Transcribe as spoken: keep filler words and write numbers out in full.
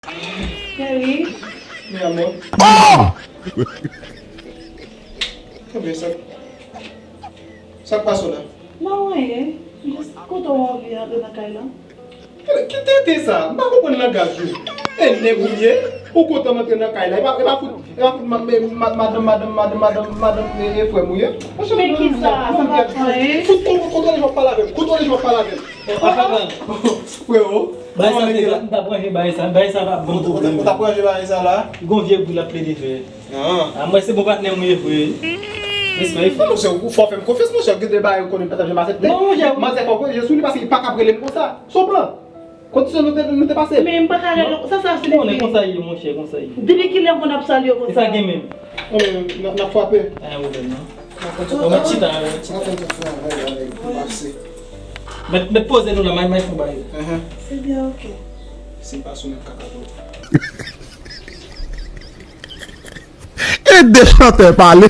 Chéri. Mi amor. Ebyen, sa, sa k pase w la? Non, anyen. Jis kote w anvi antre nan kay la. Ki tenten sa? M pa konprann langaj ou. E nèg ou ye? Ou kontan m antre nan kay la? E pa, e pa fout, e pa fout ma-, ma-, ma-, madanm, madanm, madanm, madanm, madanm, e, e frè m ou ye? Monchè, men ki sa? Sa pa fè anyen. Fout, kon-, kontwole jan w ap pale avè m. Kontwole jan w ap pale avè m. Freo, bagay sa te, m t ap ranje bagay sa. Bagay sa pa ban m pwoblèm. Ou t ap ranje bagay sa la? Gon vye bri l ap plede fè. Ah, mwen se bon patnè mwen ye vre. Respè, e fò. Non, se ou fò fè m konfyans, monchè. Gen de bagay ou konnen m pa t ap janm aksepte. Non, monchè. Manzè fò konfyans sou li paske li pa ka rele m konsa. Son plan. Kondisyon nou te, nou te pase. Men m pa ka rele sa, sa se li. Konnen konsa ye, monchè, konsa ye. Depi kilè moun ap salye w konsa? E sa gen menm. Non, men, n ap, n ap frape. Pa gen pwoblèm, non. Bon, mèt chita, mèt chita. Mèt, mèt poze nou la, may, may fon bagay. Ebyen, ok. Si m pa sou mèt kaka tou. E de chantè pale.